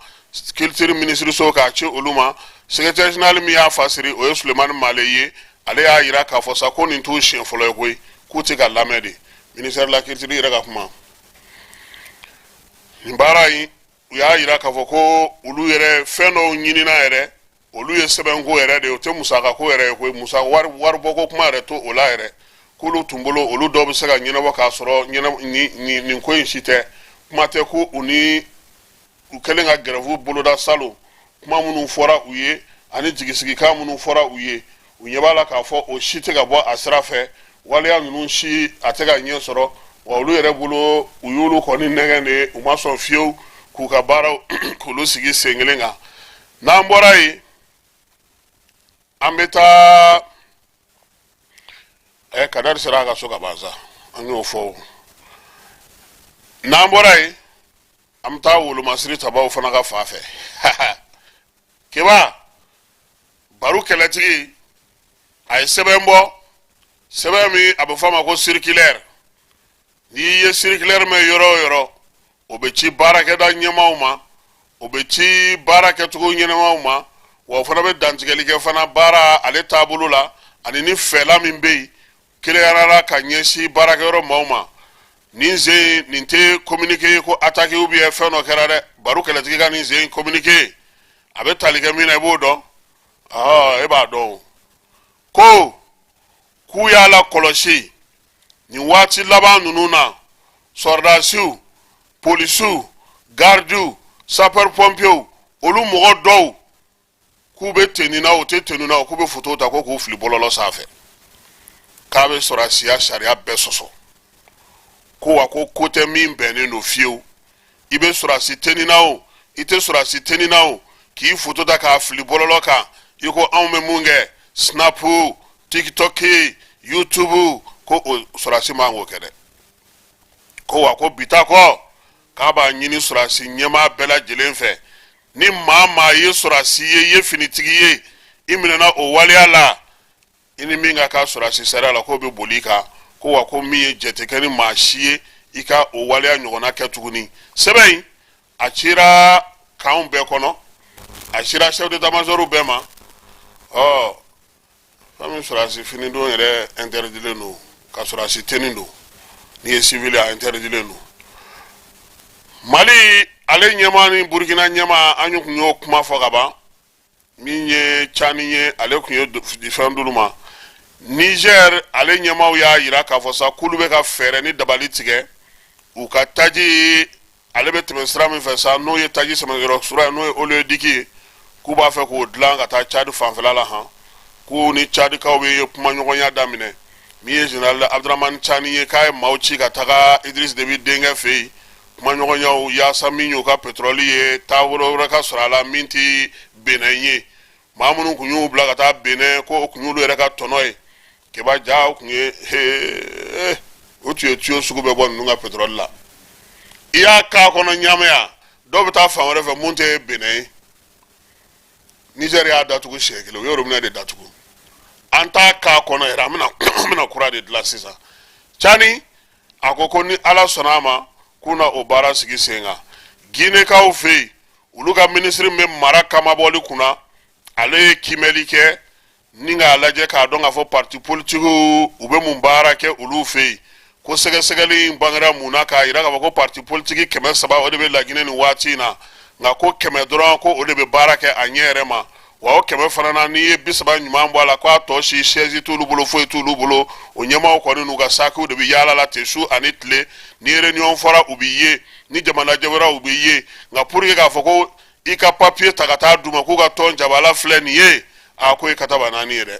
culture minisiriso, k'a ci olu ma. Secrétaire général min y'a fasiri, o ye Sulemani Male ye. Ale y'a yira k'a fɔ sa ko nin t'u siɲɛ fɔlɔ ye koyi, k'u tɛ ka lamɛn de. Ministère de la culture yɛrɛ ka kuma nin baara in, u y'a yira k'a fɔ ko olu yɛrɛ fɛn dɔw ɲinina yɛrɛ, olu ye sɛbɛnko yɛrɛ de ye, o tɛ musakako yɛrɛ ye koyi, musa wari waribɔko kuma yɛrɛ to o la yɛrɛ, k'olu tun bolo olu dɔw bɛ se ka ɲɛnabɔ k'a sɔrɔ nin ko in si tɛ. Kuma tɛ ko u ni u kɛlen ka gɛrɛfu boloda salon, kuma minnu fɔra u ye ani jigisigikan minnu fɔra u ye, u ɲɛ b'a la k'a fɔ o si tɛ ka bɔ a sira fɛ, waleya ninnu si a tɛ ka ɲɛ sɔrɔ. Wa olu yɛrɛ bolo, u y'olu kɔni nɛgɛn de, u ma sɔn fiyewu k'u ka baaraw k'olu sigi sen kelen kan. N'an bɔra yen, an bɛ taa Kadari sera a ka so ka ban sa, an y'o fɔ. N'an bɔra yen, an bɛ taa wolomasiri tabaw fana ka fan fɛ. Keba Baru kɛlɛtigi, a ye sɛbɛn bɔ, sɛbɛn min a bɛ fɔ a ma ko circulaire. N'i ye circulaire mɛn yɔrɔ o yɔrɔ, o bɛ ci baarakɛda ɲɛmaaw ma, o bɛ ci baara kɛcogo ɲɛnamaw ma, wa o fana bɛ dantigɛli kɛ fana baara ale taabolo la ani ni fɛla min bɛ yen keleyara ka ɲɛsin baarakɛyɔrɔ maaw ma. Nin sen nin tɛ communiqué ye ko attaque ou bien fɛn dɔ kɛra dɛ. Baru kɛlɛtigi ka nin sen communiqué, a bɛ tali kɛ min na, i b'o dɔn, e b'a dɔn ko k'u y'a lakɔlɔsi nin waati laban ninnu na, sɔrɔdasiw, polisiw, gardiw, sapeur pompiers, olu mɔgɔ dɔw k'u bɛ tenue na, u tɛ tenue na, k'u bɛ foto ta ko k'u fili bɔlɔlɔ sanfɛ, k'a bɛ sɔrɔdasiya sariya bɛɛ sɔsɔ, ko wa ko ko tɛ min bɛnnen don fiyewu. I bɛ sɔrɔdasi tenue na o, i tɛ sɔrɔdasi tenue na o, k'i foto ta k'a fili bɔlɔlɔ kan i ko anw bɛ mun kɛ, Snap, TikTok, YouTube, ko o sɔrɔdasi man k'o kɛ dɛ. Ko wa ko bita kɔ, k'a b'a ɲini sɔrɔdasi ɲɛmaa bɛɛ lajɛlen fɛ, ni maa maa ye sɔrɔdasi ye, i ye finitigi ye, i minɛna o waleya la. I ni min ka kan sɔrɔdasi sariya la, k'o bɛ boli i kan, ko wa ko min ye jɛ tɛ kɛ ni maa si ye i ka o waleya ɲɔgɔnna kɛ tuguni. Sɛbɛn in a cira kanw bɛɛ kɔnɔ, a cira chef d'état major bɛɛ ma. Ɔ fɛn min, sɔrɔdasi fini don yɛrɛ interdilen don, ka sɔrɔdasi tenue don n'i ye civil, a interdilen don. Mali ale ɲɛmaa ni Burukina ɲɛmaa, an tun y'o kuma fɔ ka ban. Min ye Cani ye, ale tun ye fɛn d'olu ma. Niger ale ɲɛmaaw y'a yira k'a fɔ sa k'olu bɛ ka fɛɛrɛ ni dabali tigɛ u ka taji ale bɛ tɛmɛ sira min fɛ sa, n'o ye taji sɛmɛyɔrɔ sira ye, n'o ye oléoduc ye, k'u b'a fɛ k'o dilan ka taa Cadi fanfɛla la han, k'u ni Cadikaw bɛ kumaɲɔgɔnya daminɛ. Min ye général Abdramani Cani ye, k'a ye maaw ci ka taga Idriss Déby denkɛ fɛ yen, kumaɲɔgɔnyaw yaasa min y'u ka pétrole ye, taabolo wɛrɛ ka sɔrɔ a la min tɛ Benin ye. Maa minnu tun y'u bila ka taa Benin, ko o tun y'olu yɛrɛ ka tɔnɔ ye. Keba ja, o tun ye he, o tun ye tuyau sugu bɛɛ bɔ ninnu ka pétrole la. I y'a k'a kɔnɔ ɲamaya, dɔw bɛ taa fan wɛrɛ fɛ mun tɛ Benin ye. Niger y'a datugu siɲɛ kelen, u ye robinet de datugu. An t'a k'a kɔnɔ yɛrɛ, an bɛna kura de dilan sisan. Cani a ko ko ni Ala sɔnna a ma, k'u na o baara sigi sen kan. Ginekaw fɛ yen, olu ka minisiri min bɛ mara kamabɔli kunna, ale ye kiimɛli kɛ ni k'a lajɛ k'a dɔn k'a fɔ parti politikiw u bɛ mun baara kɛ olu fɛ yen, ko sɛgɛsɛgɛli in bangera mun na, k'a yira k'a fɔ ko parti politiki 300 o de bɛ Laginɛ nin waati in na, nka ko 100 dɔrɔn ko o de bɛ baara kɛ a ɲɛ yɛrɛ ma. Wa o 100 fana na, n'i ye 30 ɲuman bɔ a la, k'a tɔ si siège t'olu bolo, foyi t'olu bolo. O ɲɛmaaw kɔni n'u ka sakiw de bɛ yaala la ten su ani tile. Ni réunion fɔra, u bɛ ye, ni jama lajɛ wɛrɛ, u bɛ ye, nka pour que k'a fɔ ko i ka papier ta ka taa d'u ma k'u ka tɔn jabala filɛ nin ye, a ko ye kataba naani ye dɛ.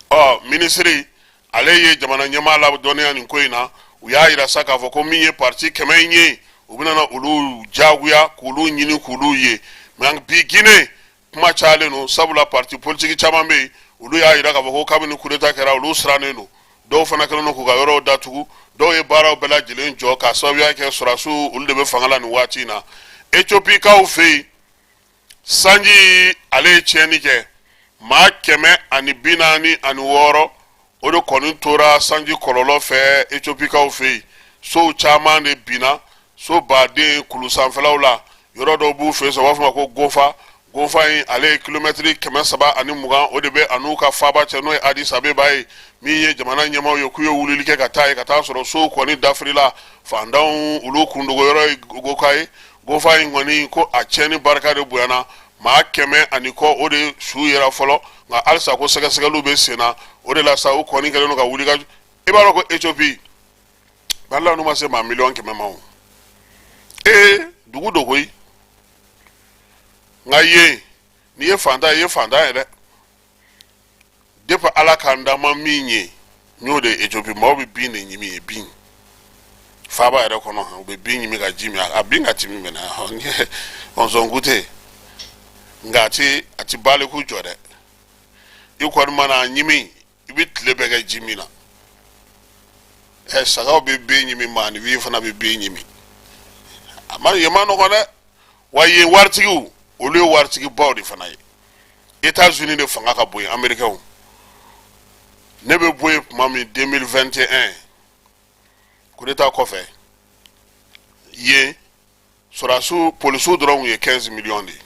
Ɔ minisiri ale ye jamana ɲɛmaa ladɔnniya nin ko in na. U y'a yira sa k'a fɔ ko min ye parti 100 in ye, u bɛna olu jagoya k'olu ɲini k'olu ye. Mais bi Guinée kuma cayalen don, sabula parti politique caman bɛ yen, olu y'a yira k'a fɔ ko kabini coup d'état kɛra, olu sirannen don. Dɔw fana kɛlen don k'u ka yɔrɔw datugu, dɔw ye baaraw bɛɛ lajɛlen jɔ k'a sababuya kɛ sɔrɔdasiw olu de bɛ fanga la nin waati in na. Ethiopie-kaw fɛ yen, sanji ale ye tiɲɛni kɛ, maa 146 o de kɔni tora sanji kɔlɔlɔ fɛ Etiopikaw fɛ yen. Sow caman de binna, so baden kulu sanfɛlaw la. Yɔrɔ dɔw b'u fɛ yen, u b'a fɔ ma ko Gofa. Gofa in ale ye kilomɛtiri 320 o de bɛ a n'u ka faaba cɛ, n'o ye Addis Abeba ye. Min ye jamana ɲɛmaaw ye, k'u ye wulili kɛ ka taa yen, ka taa sɔrɔ sow kɔni dafirila. Fantanw olu kundogo yɔrɔ ye Goka ye. Gofa in kɔni, ko a tiɲɛni barika de bonyana, maa kɛmɛ ani kɔ o de su yera fɔlɔ, nka halisa ko sɛgɛsɛgɛliw bɛ sen na. O de la sa, u kɔni kɛlen don ka wuli ka, i b'a dɔn ko Ethiopie balila n'u ma se maa 100 000 ma o, ee dugu don koyi. Nka yen, n'i ye fantan ye, i ye fantan ye dɛ. Depuis Ala k'an da, ma min ye n y'o de ye Ethiopie, maaw bɛ bin de ɲimi ye, bin faaba yɛrɛ kɔnɔ, u bɛ bin ɲimi ka ji min. A bin ka timi minɛ ɔnsɔn tɛ, nka a ti baliku jɔ dɛ. I kɔni mana a ɲimi, i bɛ tile bɛɛ kɛ ji min na. Ɛ sagaw bɛ bin ɲimi, maaninfin fana bɛ bin ɲimi. A ma yen ma nɔgɔn dɛ. Wa yen waritigiw, olu ye waritigibaw de fana ye. États-Unis de fanga ka bon yen, Américains. Ne bɛ bɔ yen tuma min, 2021 coup d'état kɔfɛ, yen sɔrɔdasiw, polisiw dɔrɔn tun ye 15 millions de ye.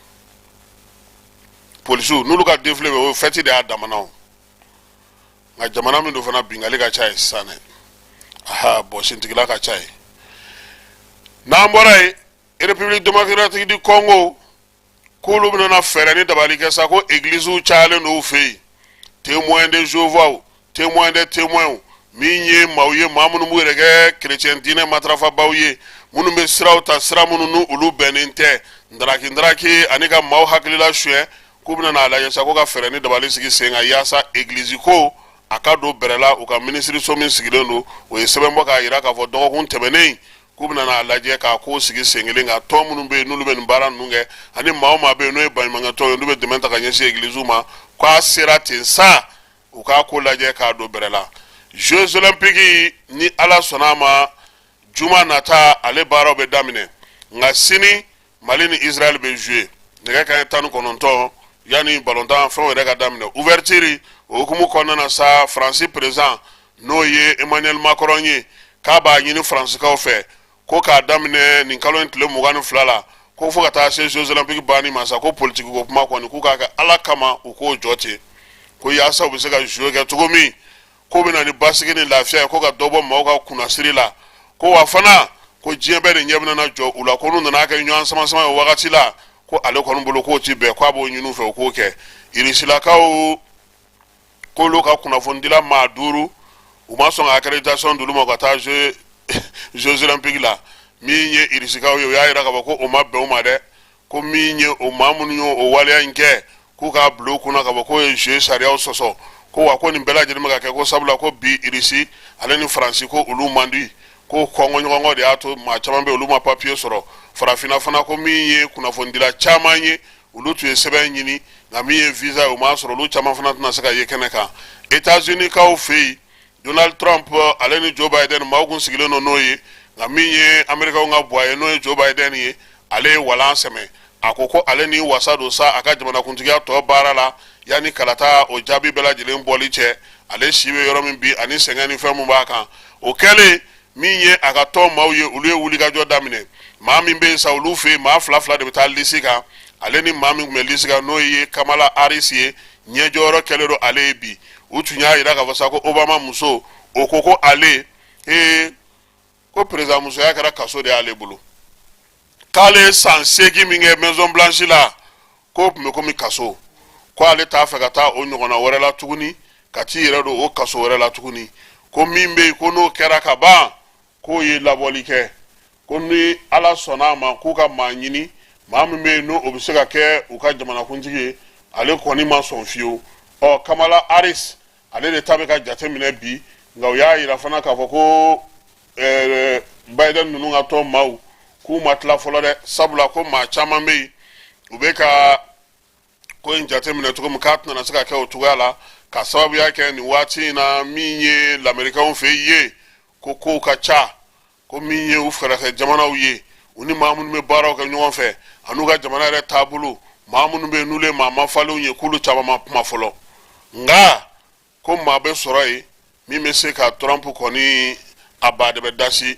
Polisiw n'olu ka défilé bɛ, o fête de y'a damana o. Nka jamana min don fana, bingali ka ca yen sisan dɛ. Aha, bɔsintigila ka ca yen. N'an bɔra yen, République démocratique du Congo k'olu bɛna fɛɛrɛ ni dabali kɛ sa, ko egiliziw cayalen don u fɛ yen, Témoin de Jéhovah, Témoin de témoins, min ye maaw ye, maa minnu b'u yɛrɛ kɛ chrétien diinɛ matarafabaw ye, minnu bɛ siraw ta, sira minnu n'u olu bɛnnen tɛ, ndaraki ndaraki ani ka maaw hakilila suɲɛ. K'u bɛna n'a lajɛ sa ko ka fɛɛrɛ ni dabali sigi sen kan yaasa egilizi ko a ka don bɛrɛ la. U ka minisiriso min sigilen don, o ye sɛbɛn bɔ k'a jira k'a fɔ dɔgɔkun tɛmɛnen k'u bɛna n'a lajɛ k'a ko sigi sen kelen kan, tɔn minnu bɛ yen n'olu bɛ nin baara ninnu kɛ, ani maa o maa bɛ yen n'o ye baɲumankɛtɔn ye, n'u bɛ dɛmɛ ta ka ɲɛsin egiliziw ma, k'a sera ten sa, u k'a ko lajɛ k'a don bɛrɛ la. Jeux olympiques, ni Ala sɔnna a ma, juma nata ale baaraw bɛ daminɛ, nka sini Mali ni Israël bɛ jouer nɛgɛ kanɲɛ 19, yanni balontan fɛnw yɛrɛ ka daminɛ. Ouverture, O hukumu kɔnɔna na sa, Faransi président, n'o ye Emmanuel Macron ye, k'a b'a ɲini Faransikaw fɛ ko k'a daminɛ nin kalo in tile 22 la, ko fo ka taa se Jeux olympiques banni ma sa, ko politiki ko kuma kɔni, k'u k'a kɛ Ala kama, u k'o jɔ ten, ko yaasa u bɛ se ka jeux kɛ cogo min, k'o bɛ na ni basigi ni lafiya ye, ko ka dɔ bɔ maaw ka kunnasiri la, ko wa fana ko diɲɛ bɛɛ de ɲɛ bɛna na jɔ u la, ko n'u nana kɛ ɲɔgɔn sama sama ye wagati la, ko ale kɔni bolo k'o ti bɛn, k'a b'o ɲini u fɛ u k'o kɛ. Irisilakaw k'olu ka kunnafonidila maa 5, u ma sɔn ka accréditation d'olu ma ka taa Jeux olympiques la. Min ye Irisikaw ye, u y'a yira k'a fɔ ko o ma bɛn u ma dɛ, ko min ye o maa minnu ye o waleya in kɛ, k'u k'a bila u kunna k'a fɔ k'o ye jeux sariyaw sɔsɔ, ko wa ko nin bɛɛ lajɛlen bɛ ka kɛ ko sabula ko bi Irisi ale ni Faransi ko olu man di, ko kɔngɔ ɲɔgɔnkɔ de y'a to maa caman bɛ olu ma papiye sɔrɔ. Farafinna fana, ko min ye kunnafonidila caman ye, olu tun ye sɛbɛn ɲini, nka min ye visa ye, u m'a sɔrɔ, olu caman fana tɛna se ka ye kɛnɛ kan. Etats-Unis kaw fɛ yen, Donald Trump ale ni Joe Biden, maaw kun sigilen don n'o ye, nka min ye Amerikaw ka buwa ye, n'o ye Joe Biden ye, ale ye walan sɛmɛ. A ko ko ale ni wasa don sa a ka jamanakuntigiya tɔ baara la yanni kalata o jaabi bɛɛ lajɛlen bɔli cɛ. Ale si bɛ yɔrɔ min bi, ani sɛgɛn ni fɛn min b'a kan, o kɛlen, min ye a ka tɔn maaw ye, olu ye wulikajɔ daminɛ. Maa min bɛ yen sa, olu fɛ yen, maa fila fila de bɛ taa lisi kan. Ale ni maa min tun bɛ lisi kan, n'o ye Kamala Harris ye, ɲɛjɔyɔrɔ kɛlen don ale ye bi. U tun y'a jira k'a fɔ sa ko Obama muso, o ko ko ale ee ko président musoya kɛra kaso de y'ale bolo, k'ale ye san 8 min kɛ Maison Blanche la, k'o tun bɛ komi kaso, ko ale t'a fɛ ka taa o ɲɔgɔnna wɛrɛ la tuguni, ka t'i yɛrɛ don o kaso wɛrɛ la tuguni, ko min bɛ yen, ko n'o kɛra ka ban, k'o ye labɔli kɛ, ko ni Ala sɔnna a ma, k'u ka maa ɲini, maa min bɛ yen, n'o o bɛ se ka kɛ u ka jamanakuntigi ye. Ale kɔni ma sɔn fiyewu. Ɔ, Kamala Harris, ale de ta bɛ ka jateminɛ bi, nka u y'a yira fana k'a fɔ ko Biden ninnu ka tɔn maaw k'u ma tila fɔlɔ dɛ, sabula ko maa caman bɛ yen, u bɛ ka ko in jateminɛ cogo min, k'a tɛna se ka kɛ o cogoya la, ka sababuya kɛ nin waati in na, min ye lamerikɛnw fɛ yen, ko kow ka ca, ko min ye u fɛrɛkɛ jamanaw ye, u ni maa minnu bɛ baaraw kɛ ɲɔgɔn fɛ, an'u ka jamana yɛrɛ taabolo, maa minnu bɛ yen n'olu ye maa mafalenw ye, k'olu caman ma kuma fɔlɔ, nka ko maa bɛ sɔrɔ yen min bɛ se ka Trump kɔni a ba de bɛ dasi,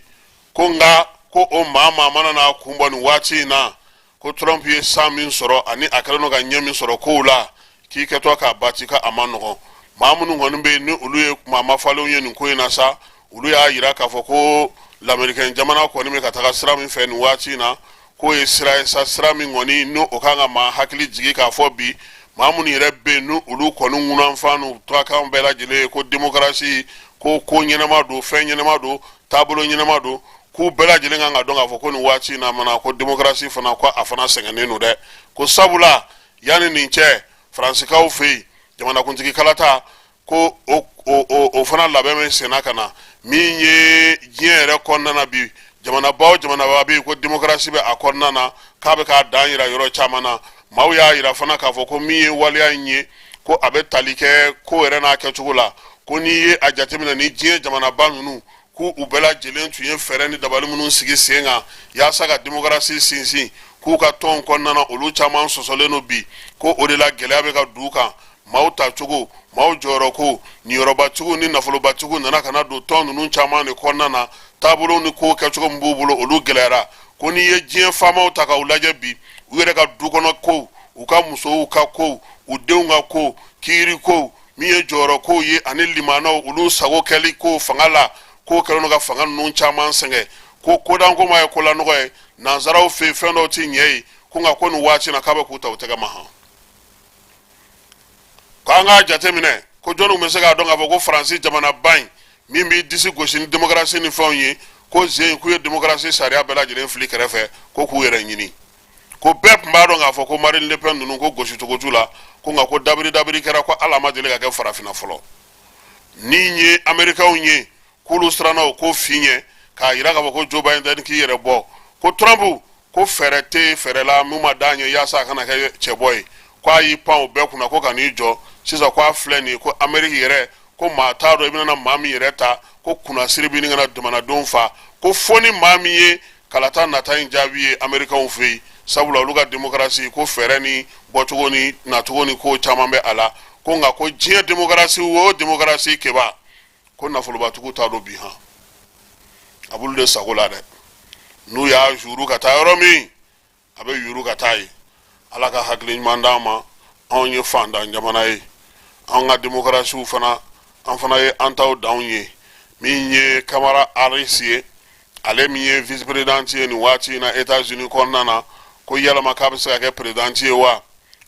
ko nka ko o maa maa mana n'a kun bɔ nin waati in na, ko Trump ye san min sɔrɔ ani a kɛlen don ka ɲɛ min sɔrɔ kow la, k'i kɛtɔ k'a bati, ka a ma nɔgɔn. Maa minnu kɔni bɛ yen, ni olu ye maa mafalenw ye nin ko in na sa, olu y'a yira k'a fɔ ko lamerikɛn jamana kɔni bɛ ka taga sira min fɛ nin waati in na, k'o ye sira ye sa, sira min kɔni n'o o kan ka maa hakili jigin k'a fɔ bi maa minnu yɛrɛ bɛ yen, ni olu kɔni ŋunanfan n'u turakan bɛɛ lajɛlen ye ko demokarasi, ko ko ɲɛnama don, fɛn ɲɛnama don, taabolo ɲɛnama don, k'u bɛɛ lajɛlen kan ka dɔn k'a fɔ ko nin waati in na mana, ko demokarasi fana, ko a fana sɛgɛnnen don dɛ, ko sabula yanni nin cɛ, Faransikaw fɛ yen, jamanakuntigi kalata ko o fana labɛn bɛ senna ka na. Min ye diɲɛ yɛrɛ kɔnɔna na bi, jamanaba o jamanaba bɛ yen ko demokarasi bɛ a kɔnɔna na, k'a bɛ k'a dan yira yɔrɔ caman na. Maaw y'a yira fana k'a fɔ ko min ye waleya in ye, ko a bɛ tali kɛ ko yɛrɛ n'a kɛcogo la, ko n'i ye a jateminɛ ni diɲɛ jamanaba ninnu, k'u u bɛɛ lajɛlen tun ye fɛɛrɛ ni dabali minnu sigi sen kan yaasa ka demokarasi sinsin k'u ka tɔnw kɔnɔna na, olu caman sɔsɔlen don bi, ko o de la gɛlɛya bɛ ka don u kan. Maaw tacogo, maaw jɔyɔrɔ ko, niyɔrɔbatigiw ni nafolobatigiw nana ka na don tɔn ninnu caman de kɔnɔna na, taabolow ni kow kɛcogo min b'u bolo, olu gɛlɛyara. Ko n'i ye diɲɛ faamaw ta k'u lajɛ bi, u yɛrɛ ka du kɔnɔ kow, u ka musow ka kow, u denw ka kow, kiiri kow, min ye jɔyɔrɔ kow ye ani limanaw olu sago kɛli ko fanga la, k'o kɛlen don ka fanga ninnu caman sɛgɛn, ko kodanko ma ye kolanɔgɔ ye nansaraw fɛ yen, fɛn dɔw ti ɲɛ ye, ko nka ko nin waati na, k'a bɛ k'u ta u tɛgɛ ma han. K'an k'a jateminɛ ko jɔnniw bɛ se k'a dɔn k'a fɔ ko Faransi jamanaba in min b'i disi gosi ni demokarasi ni fɛnw ye, ko zen k'u ye demokarasi sariya bɛɛ lajɛlen fili kɛrɛfɛ, ko k'u yɛrɛ ɲini, ko bɛɛ tun b'a dɔn k'a fɔ ko Marine Le Pen ninnu ko gosicogo t'u la, ko nka ko dabiri dabiri kɛra, ko ala ma deli ka kɛ farafinna fɔlɔ. Ni ye Amerikɛnw ye, k'olu siranna o ko fin ɲɛ, k'a yira k'a fɔ ko Joe Biden k'i yɛrɛ bɔ, ko Trump ko fɛɛrɛ tɛ fɛɛrɛ la min ma d'a ɲɛ yaasa a kana kɛ cɛbɔ ye, ko a y'i pan o bɛɛ kunna, ko ka n'i jɔ sisan, ko a filɛ nin ye, ko Ameriki yɛrɛ, ko maa t'a dɔn i bɛna maa min yɛrɛ ta, ko kunnasiri bɛ ɲini ka na jamanadenw fa, ko fo ni maa min ye kalata nata in jaabi ye Amerikɛnw fɛ yen, sabula olu ka demokarasi ko fɛɛrɛ ni bɔcogo ni nacogo ni ko caman bɛ a la. Ko nka ko diɲɛ demokarasi o demokarasi keba, ko nafolobatigiw ta don bi han, a b'olu de sago la dɛ. N'u y'a yuru ka taa yɔrɔ min, a bɛ yuru ka taa yen. Ala ka hakili ɲuman d'an ma. Anw ye fantan jamana ye, an ka demokarasiw fana, an fana ye an taw danw ye. Min ye Kamala Harris ye, ale min ye vice présidente ye nin waati in na États-Unis kɔnɔna na, ko yalama k'a bɛ se ka kɛ présidente ye wa?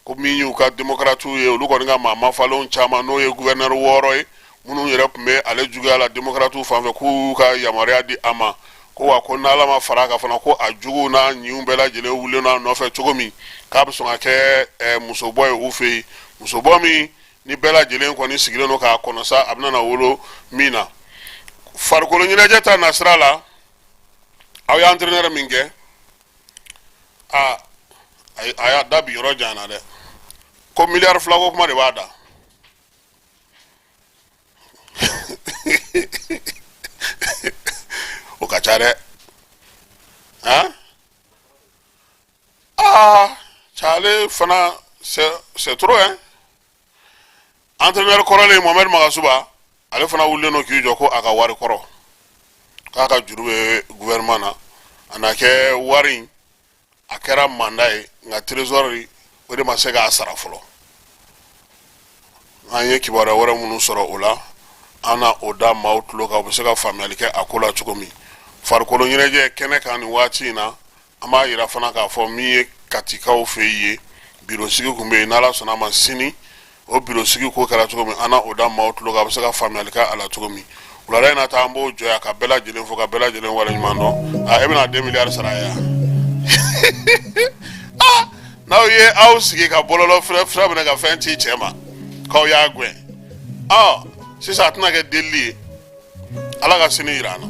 Ko min y'u ka démocrates ye, olu kɔni ka maa mafalenw caman, n'o ye gouverneur 6 ye, minnu yɛrɛ tun bɛ ale juguya la démocrates fan fɛ, k'u y'u ka yamaruya di a ma. Ko wa ko n'Ala ma fara a kan fana, ko a juguw n'a ɲinw bɛɛ lajɛlen wulilen n'a nɔfɛ cogo min, k'a bɛ sɔn ka kɛ musobɔ ye u fɛ yen, musobɔ min ni bɛɛ lajɛlen kɔni sigilen don k'a kɔnɔ sa, a bɛna na wolo min na. Farikolo ɲɛnajɛ ta nasira la, aw ye entraîneur min kɛ, a a y'a da bi yɔrɔ jan na dɛ, ko miliyari 2 ko kuma de b'a da. O ka ca dɛ. Han, aa, cale fana, c'est trop hein. Entraîneur kɔrɔlen Mohamed Magasuba, ale fana wulilen don k'i jɔ ko a ka wari kɔrɔ, k'a ka juru bɛ gouvernement na. A na kɛ wari in a kɛra mandat ye, nka trésor o de ma se k'a sara fɔlɔ. An ye kibaruya wɛrɛ minnu sɔrɔ o la, an na o da maaw tulo kan, u bɛ se ka faamuyali kɛ a ko la cogo min. Farikolo ɲɛnajɛ kɛnɛ kan nin waati in na, an b'a yira fana k'a fɔ min ye Katikaw fɛ yen, birosigi tun bɛ yen. N'Ala sɔnna a ma, sini o birosigi ko kɛra cogo min, an na o da maaw tulo kan, a bɛ se ka faamuyali kɛ a la cogo min. Wulada in na ta, an b'o jɔ yan ka bɛɛ lajɛlen fo, ka bɛɛ lajɛlen waleɲuman dɔn. A e bɛna 2 miliyari sara yan. Aa, n'aw ye aw sigi ka bɔlɔlɔ fura minɛ ka fɛn ci cɛ ma k'aw y'a gɛn, ɔ sisan a tɛna kɛ delili ye. Ala ka sini yira an na.